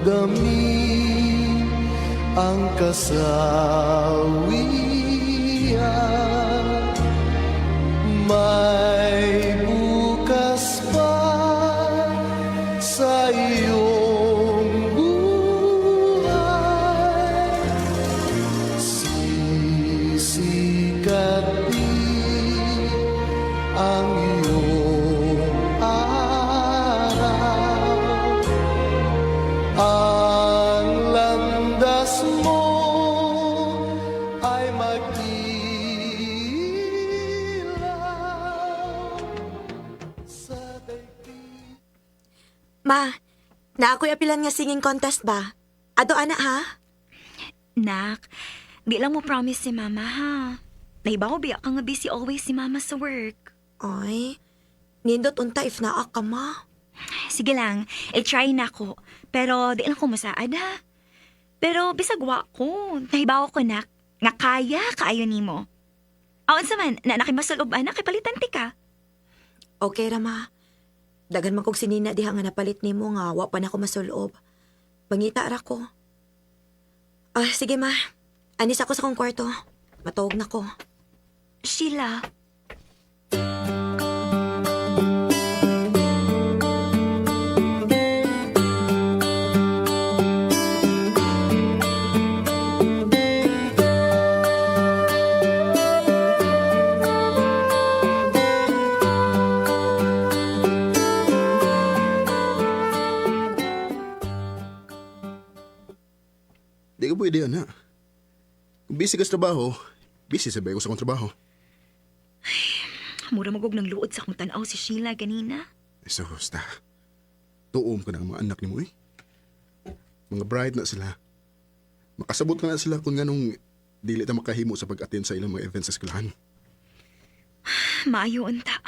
Damdamin ang kasawian. May bukas pa sa iyong buhay. Sisikat din ang iyong araw. Ang landas mo ay mag-ilaw sa daigdig. Ma, naa ko'y apilan nga singing contest ba? Ado ana ha? Nak, di lang mo promise si Mama ha. Naibaw biya ka nga busy always si Mama sa work. Ay, nindot unta if naa ka, ma. Sige lang, i-try na ko. Pero di lang ko masaad ha. Pero bisag wa ko, nahibaw ko nak, nga kaya kaayo nimo. Aon sa man, na nakimasulob anak, kay palitan ti ka. Okay ra, ma. Dagan man kog sinina diha nga napalit nimo nga wa pa na ko masulob. Mangita ra ko. Ah, sige ma. Anis ako sa kong kwarto. Matuog na ko. Sheila. Di ka pwede yan, ha? Kung busy ka sa trabaho, busy sabay ko sa akong trabaho. Mura magog ng luod sa akong tanaw si Sheila ganina. So, basta. Tuom ka na ang mga anak ni mo, eh. Mga bride na sila. Makasabot ka na sila kung nganong dili ta makahimo sa pag-attend sa ilang mga events sa eskwelahan. Maayo unta.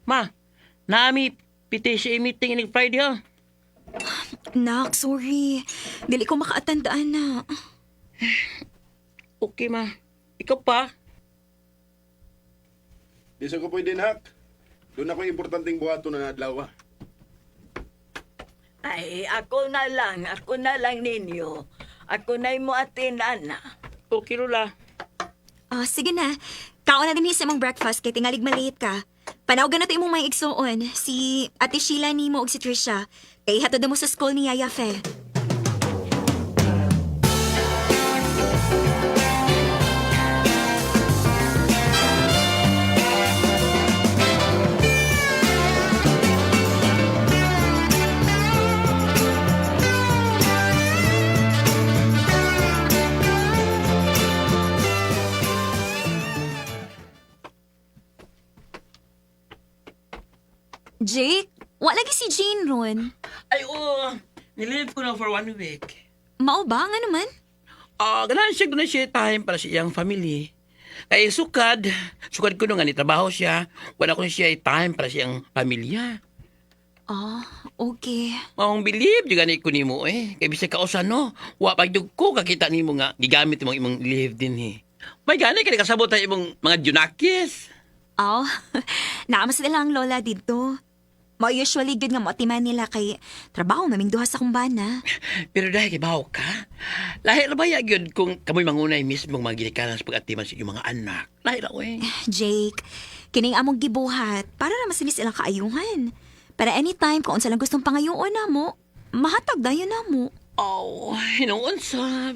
Ma, naami PTCA meeting inig Friday ha. Nak, sorry. Dili ko makaatandaan na. Okay ma. Ikaw pa. Di sa ko pwede, nak. Doon ako importanteng buhato na adlaw, ah. Ay, ako na lang ninyo. Ako na'y mo atin, ana. Okay Lola. Ah, sige na. Kaon na din sa imong breakfast kay tingalig maliit ka. Panawgan na to imong may igsuon. Si Ate Sheila nimo ug si Trisha. Kay hatod na mo sa school ni Yaya Fe. Jake, wala lagi si Jane ron. Ay oo. Nilive ko na for one week. Mao ba nga naman? Ah, ganahan siya doon siya time para sa iyang family. Kay sukad, sukad ko nung nga ni trabaho siya, wala ko siya time para sa iyang pamilya. Ah, okay. Maong believe juga ni ko nimo eh. Kay bisag kausa no, wa pa gyud ko kakita nimo nga gigamit imong imong leave din eh. May gani kay kasabot ang imong mga junakis. Oh, naama sila ang lola dito. Mao usually good nga moatiman nila kay trabaho naming duha sa kumbana. Pero dahil kay bawo ka, lahi ra ba ya gyud kung kamoy mangunay mismo mga ginikanan sa pag-atiman sa inyong mga anak. Lahi ra oy. Jake, kining among gibuhat para na masinis ilang kaayuhan. Para anytime kung unsa lang gustong pangayoon namo, mahatag dayon namo. Oh, hinuon sab.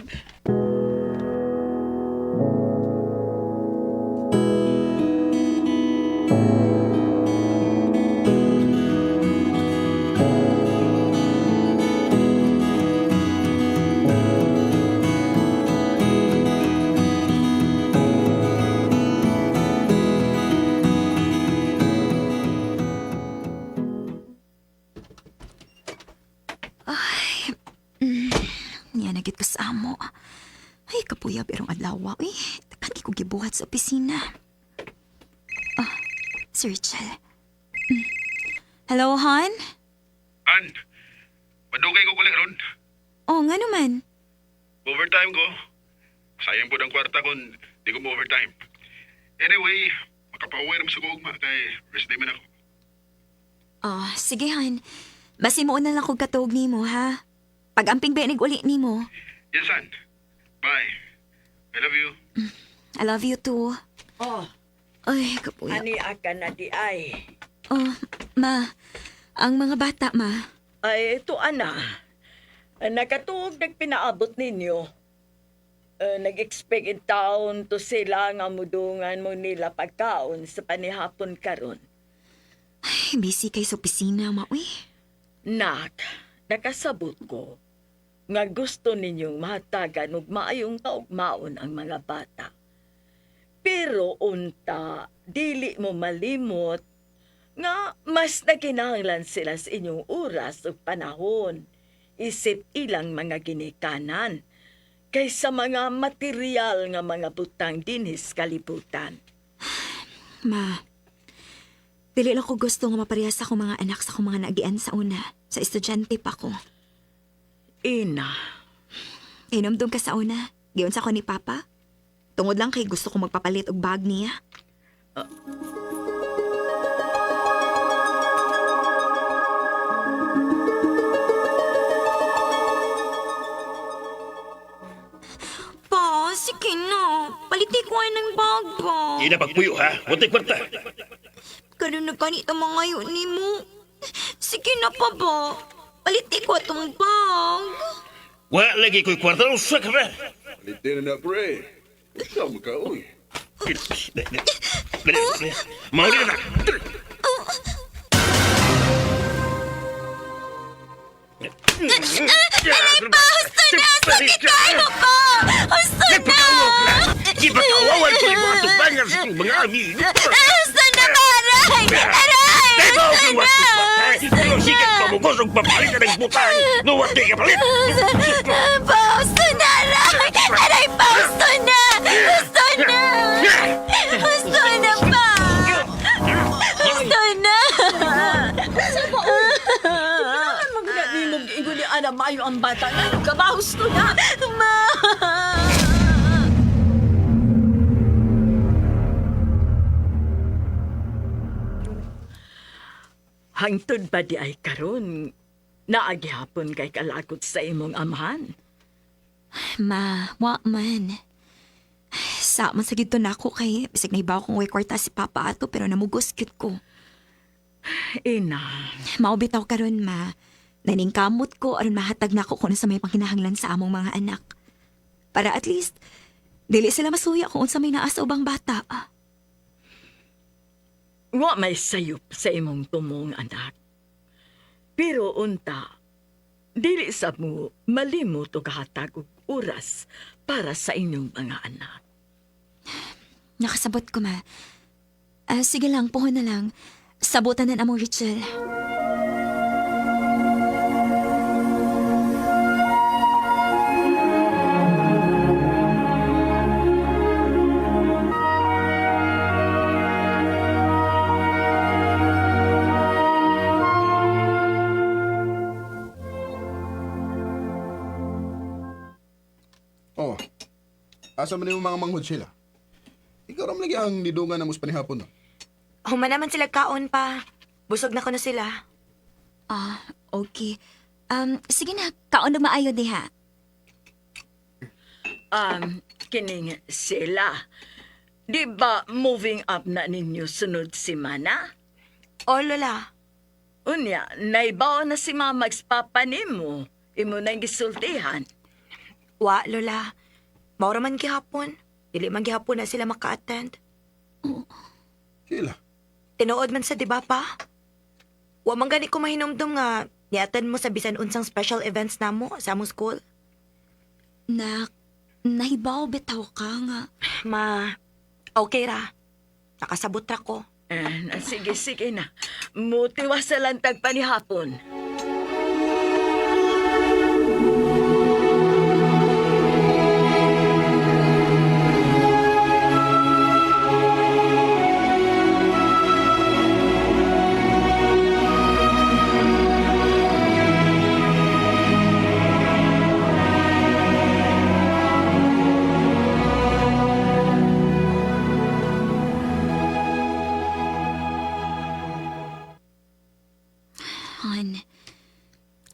Na gyud ko sa amo. Ay, kapuya perong adlaw. Uy, daghan ko gibuhat sa opisina. Ah, si Rachel. Hello, hon? An, madugay ko kulit ron. Oh, nga naman. Overtime ko. Sayang po ng kwarta kung di ko mo-overtime. Anyway, makapauwi naman sa kuugma kay rest day man ako. Oh, sige, hon. Basimuon na lang kog katuog nimo, ha? Pag-amping benig uli nimo. Yes, An. Bye. I love you. I love you too. Oh, Ay, kapuya. ani aka na di ay. Oh, ma. Ang mga bata, ma. Ay, ito ana. Nakatuog nagpinaabot ninyo. Nag-expect in town to sila nga mudungan mo nila pagkaon sa panihapon karon. Ay, busy kay sa opisina, ma. Uy. Nak, nakasabot ko nga gusto ninyong mahatagan og maayong kaugmaon ang mga bata. Pero unta, dili mo malimot nga mas nakinahanglan sila sa inyong oras ug panahon isip ilang mga ginikanan kaysa mga material nga mga butang dinhis kalibutan. Ma, dili lang ko gusto nga maparehas sa akong mga anak sa akong mga naagian sa una. Sa estudyante pa ko. Ina, Inomdom ka sa una. Giyon sa ko ni Papa. Tungod lang kay gusto ko magpapalit og bag niya. Pa, sige na. Palitin ko ay ng bag ba? Di na pagpuyo ha. Watay kwarta. Karon na ganito mga yun ni mo. Sige na pa ba? Palitin ko atong bag. Wa lagi ko'y kwarta. Usa ka ba? Palitin na na, pre. Ikaw ka, uy. Mauli na na. Aray pa! Husto na! Sakit kayo pa! Husto na! Di ba kawawan ko yung mga tubangan sa itong mga amigo? Husto na ba? Aray! Aray! Dahil Husto kang na! Pero sige, pamugos og papalitan ng butang. Nuwati ka palit. Pa! Husto na! Aray! Aray pa! Husto na! Husto na! Husto na pa! Husto na! Kinahanglan man gud nimo giingon ni ana maayo ang bata nga kabahos to na. Ma! Hangtod ba di ay karon naagihapon kay kalakot sa imong amahan? Ma, wa man. Sa man sa gito na ako kay bisag nahibaw kong way kwarta si Papa ato pero namugos gyud ko. Ina, Mao bitaw karon ma. Naningkamot ko aron mahatag nako kung sa may pangkinahanglan sa among mga anak. Para at least dili sila masuya kung unsa may naa sa ubang bata. wa may sayop sa imong tumong anak. Pero unta, dili sa mo malimot og hatag og oras para sa inyong mga anak. Nakasabot ko ma. Ah, sige lang, puhon na lang. Sabutan na among Rachel. Oh, asa man yung mga manghod sila? Ikaw ram lagi ang nidungan na mus panihapon, no? Human naman sila kaon pa. Busog na ko na sila. Ah, okay. Sige na, kaon na maayo diha. Kining sila. Di ba moving up na ninyo sunod semana? O, Lola. Unya, naibaw na si mama papa nimo. Imo nang gisultihan. Wa, Lola. Maura man gihapon. Dili man gihapon na sila maka-attend. Sila. Tinuod man sa di ba pa? Wa man gani ko mahinumdum nga ni-attend mo sa bisan unsang special events namo sa among school. Nak, nahibaw bitaw ka nga. Ma, okay ra. Nakasabot ra ko. Eh, na, sige, sige na. Mutiwas sa lantag panihapon.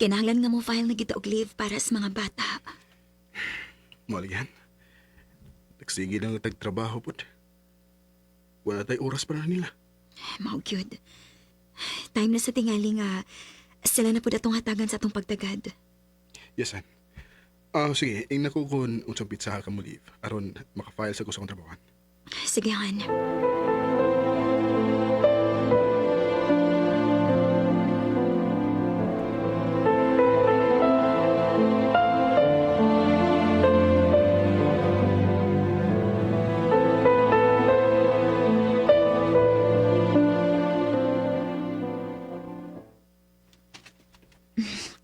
Kinahanglan nga mo file na gid og leave para sa mga bata. Malihan. Nagsige lang tagtrabaho pod. Wala tay oras para nila. Mao gyud. Time na sa tingali nga sila na pud atong hatagan sa atong pagtagad. Yes, han. Ah, sige, ingna ko kung unsang pizza ka mo leave aron maka-file sa kusang trabahoan. Sige, Han.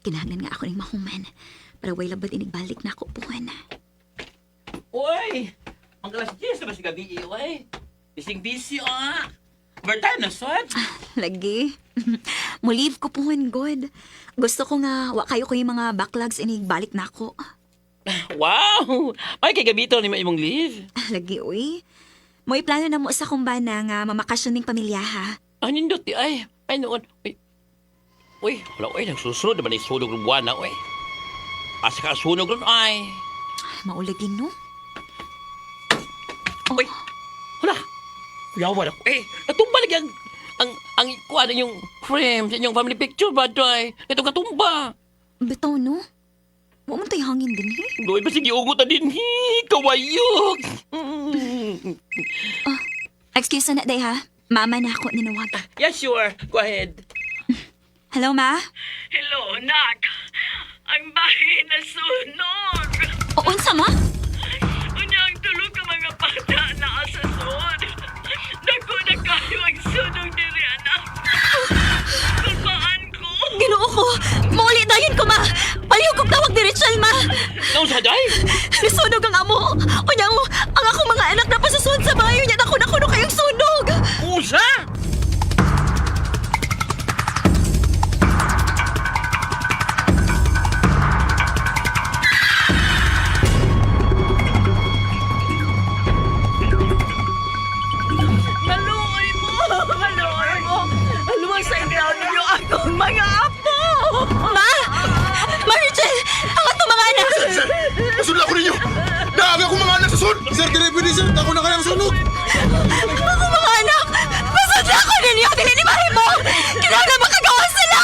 Kinahanglan nga ako ning mahuman para way labad inigbalik na ako puhan. Uy! Ang alas 10 na ba si gabi, eh, uy? Bising busy, ah! Overtime na, sod! Lagi. Mo-leave ko puhon, good. Gusto ko nga, wa kayo ko yung mga backlogs inigbalik na ako. Wow! Ay, kay gabi ito ni imong leave. Lagi, uy. Mo'y plano na mo sa kumbana nga mamakasyon ning pamilya, ha? Ah, nindot, di, ay. Ay, noon. Uy. Uy, wala, uy. Nagsusunod naman yung sunog ng buwan na, uy. Asa ka sunog ron, ay. Maulagin, no? Uy, wala. Yawa na ko. Eh, natumba lagi ang kuha na yung frame sa inyong family picture ba, ay. Ito katumba. Bitaw, no? Wa man tayo hangin din, eh. Doon ba sige ugot na din, hi, kawayok. Excuse na, day, ha? Mama na ako nanawag. Yes, sure. Go ahead. Hello, ma? Hello, nak. Ang bahay na sunog. O, unsa, ma? Unya ang tulog ka mga bata na sa sud. Dako na kayo ang sunog diri, anak. Kulpaan ko. Ginoo ko! Mauli dayon ko, ma! Palihog kong tawag ni Rachel, ma! Naon sa day? Nasunog ang amo! Unya, ang akong mga anak na pasusun sa bayo niya, naku, nakuno kayong sunog! Usa? Maluoy mo! Maluoy mo! Aluwas sa intaw ninyo akong mga apo! Ma! Ma, Rachel! Ang atong mga anak! Sir, nasunod ako ninyo! Naag ako mga anak sa sud! Sir, dili pwede sir, ako na kayang sunog! Ang akong mga anak! Pasudla ko ninyo! Dili ni Mahimo! Kinahanglan makagawa sila!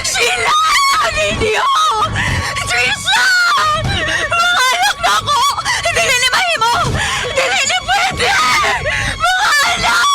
Sheila! Ninyo! Trisha! Mga anak na ako! Dili ni Mahimo! Dili ni pwede! Mga anak!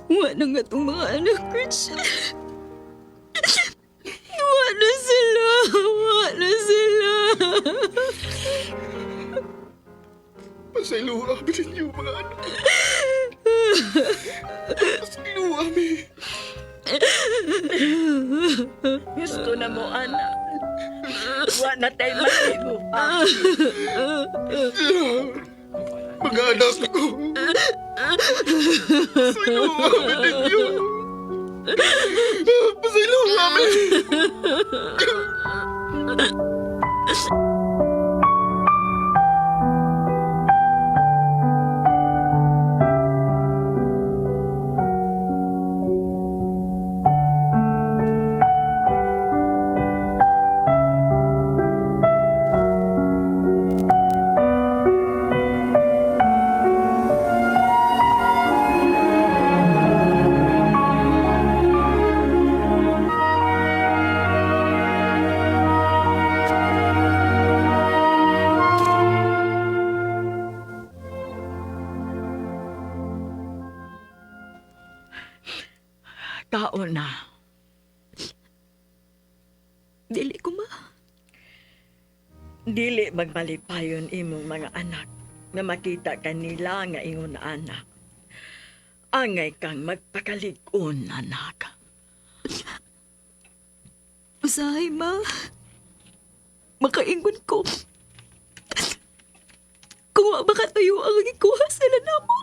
Wa na nga itong mga anak, Rachel. Wa na sila. Wa na sila. Pasaylo abi ninyo mga anak. Pasaylo abi. Gusto na mo, anak. Wa na tayo mahimo pa. Mga anak ko. Pasaylo abi ninyo. Pasaylo abi. Kaon na. Dili ko, ma. Dili magmalipayon imong mga anak na makita kanila nga ingon anak. Angay kang magpakalig-on, anak. Usahay, ma. Makaingon ko. Kung wa makatayo ang gikuha sila namo.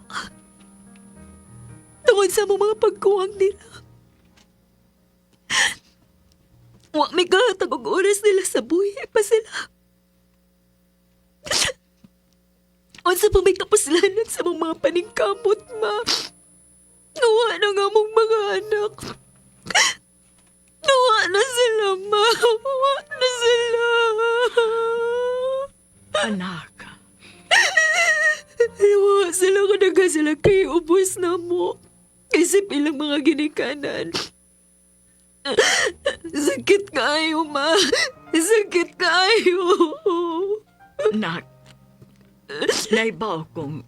Tungod sa among mga pagkuwang nila. Wa may kahatag og oras nila sa buhi pa sila. Unsa pa may kapuslanan sa among mga paningkamot, ma. Nawa na nga among mga anak. Nawa na sila, ma. Nawa na sila. Anak, Nawa sila kung nagka sila kay ubos na mo. Isip ilang mga ginikanan. Sakit kaayo, ma. Sakit kaayo. Nak, naibaw kong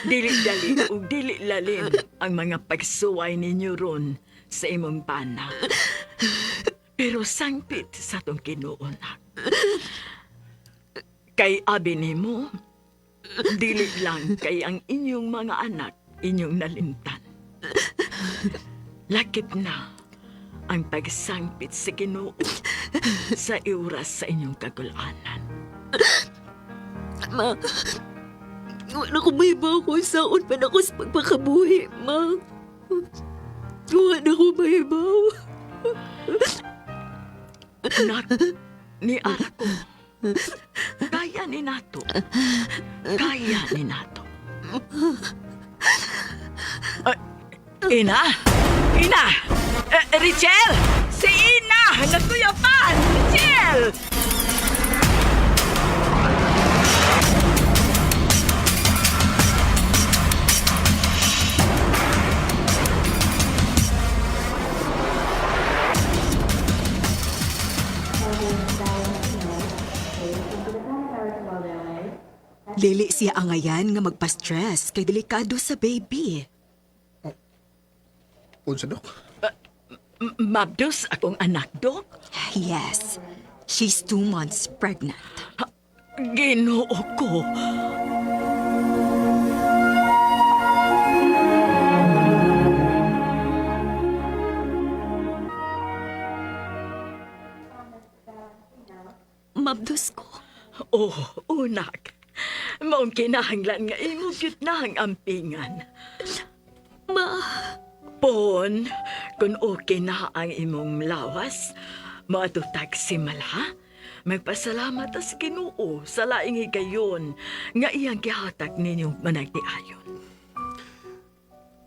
dili dali ug dili lalim ang mga pagsuway ninyo ron sa imong bana. Pero sangpit sa tong Ginoo, nak. Kay abi nimo, dili lang kay ang inyong mga anak inyong nalimtan. Lakip na ang pagsangpit sa Ginoo sa iuras sa inyong kagulanan. Ma, wala ko may ko saon pa na ako sa pagpakabuhi, ma. Wala ko mahibaw. Nak, ni Arko. Kaya ni Nato. Kaya ni Nato. Ay, Ina! Ina! Eh, Richel! Si Ina! Nagtuyapan! Richel! Dili siya angayan nga magpa-stress kay delikado sa baby. Unsa, Dok? Mabdos akong anak, Dok. Yes, she's 2 months pregnant. Ginoo ko. Mabdos ko. Oh, unak. Maong kinahanglan nga imo gyud na ang ampingan. Ma, Pon, kung okay na ang imong lawas, maatutag si Mala. Magpasalamat as Ginoo sa laing higayon nga iyang gihatag ninyong managdiayon.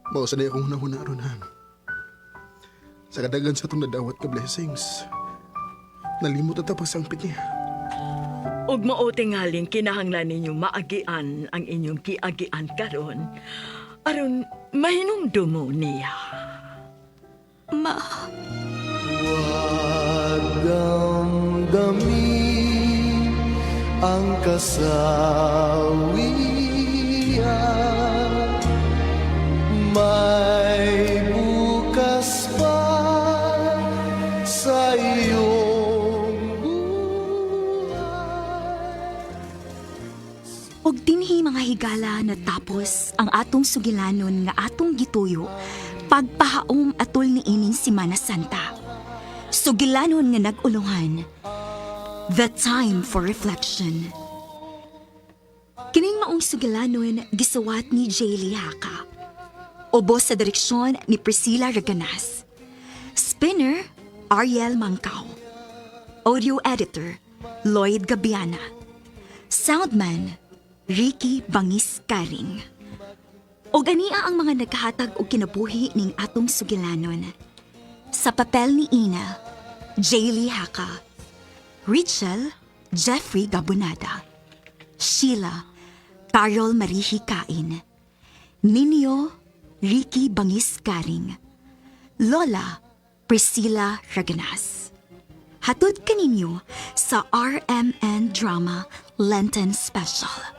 Mao sa akong hunahuna ron ha. Sa kadagan sa itong nadawat ka blessings. Nalimot na ta pagsangpit niya. Ug mao tingaling kinahanglan ninyo maagian ang inyong giagian karon aron mahinumdumo niya. Ma, Huwag damdamin ang kasawian. May bukas pa sa iyong buhay. Og dinhi mga higala natapos ang atong sugilanon nga atong gituyo pagpahaom atol ni ining Semana Santa. Sugilanon nga nag-ulungan. The time for reflection. Kining maong sugilanon gisuwat ni Jaylee Haka. Ubos sa direksyon ni Priscilla Reganas. Spinner, Ariel Mangkao. Audio editor, Lloyd Gabiana. Soundman, Ricky Bangis Karing. O gania ang mga naghatag og kinabuhi ning atong sugilanon. Sa papel ni Ina, Jaylee Haka. Richel, Jeffrey Gabonada. Sheila, Carol Marie Hikain. Ninyo, Ricky Bangis Karing. Lola, Priscilla Raganas. Hatod kaninyo sa RMN Drama Lenten Special.